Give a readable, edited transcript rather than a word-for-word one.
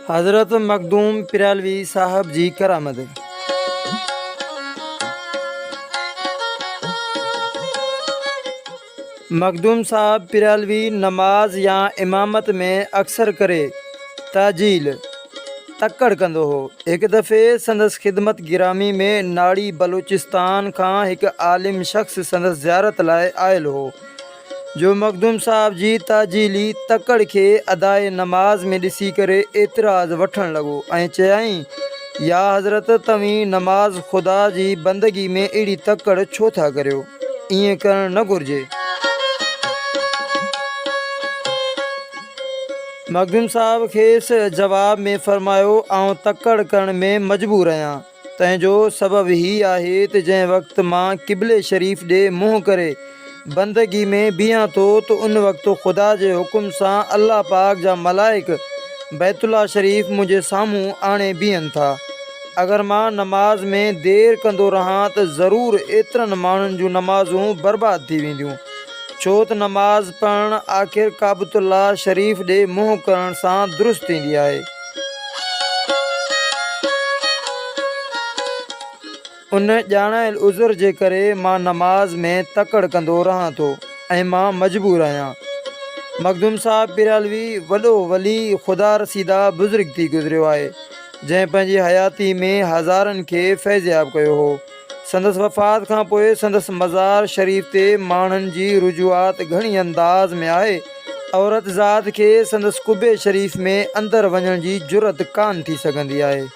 حضرت مخدوم پريالوي صاحب جي ڪرامت. مخدوم صاحب پريالوي نماز يا امامت ۾ اڪثر ڪري تعجيل، تڪڙ، ڪندو هو. هڪ دفعي سندس خدمت گرامي ۾ ناڙي بلوچستان کان هڪ عالم شخص سندس زيارت لاء آيل هو. جو مخدوم صاحب جي تعجيلي تڪڙ کي اداء نماز ۾ ڏسي ڪري اعتراض وٺڻ لڳو ۽ چيائين، يا حضرت توهين نماز خدا جي بندگي ۾ اهڙي تڪڙ ڇو ٿا ڪريو؟ ائين ڪرڻ نه گهرجي. مخدوم صاحب کيس جواب ۾ فرمايو، آئون تڪڙ ڪرڻ ۾ مجبور آهيان. تنهن جو سبب هي آهي ته جنهن وقت مان قبلي شريف ڏي منهن ڪري بندگي ۾ بيهان ٿو ته ان وقت خدا جي حڪم سان الله پاڪ جا ملائڪ بيت الله شريف منهنجي سامهون آڻي بيهن ٿا. اگر مان نماز ۾ دير ڪندو رهان ته ضرور ايترن ماڻهن جون نمازون برباد ٿي وينديون. ڇو ته نماز پڙهڻ آخر ڪعبة الله شريف ڏي منهن ڪرڻ سان درست ٿيندي آهي. ان ڄاڻايل عذر جي ڪري مان نماز ۾ تڪڙ ڪندو رهان ٿو ۽ مان مجبور آهيان. مخدوم صاحب پيرالوي وڏو ولي خدا رسيده بزرگ ٿي گذريو آهي، جنهن پنهنجي حياتي ۾ هزارن کي فيضياب ڪيو هو. سندس وفات کان پوء سندس مزار شريف تي ماڻهن جي رجوعات گهڻي انداز ۾ آهي. عورت ذات کي سندس قبي شريف ۾ اندر وڃڻ جي جرئت ڪانه ٿي سگهندي آهي.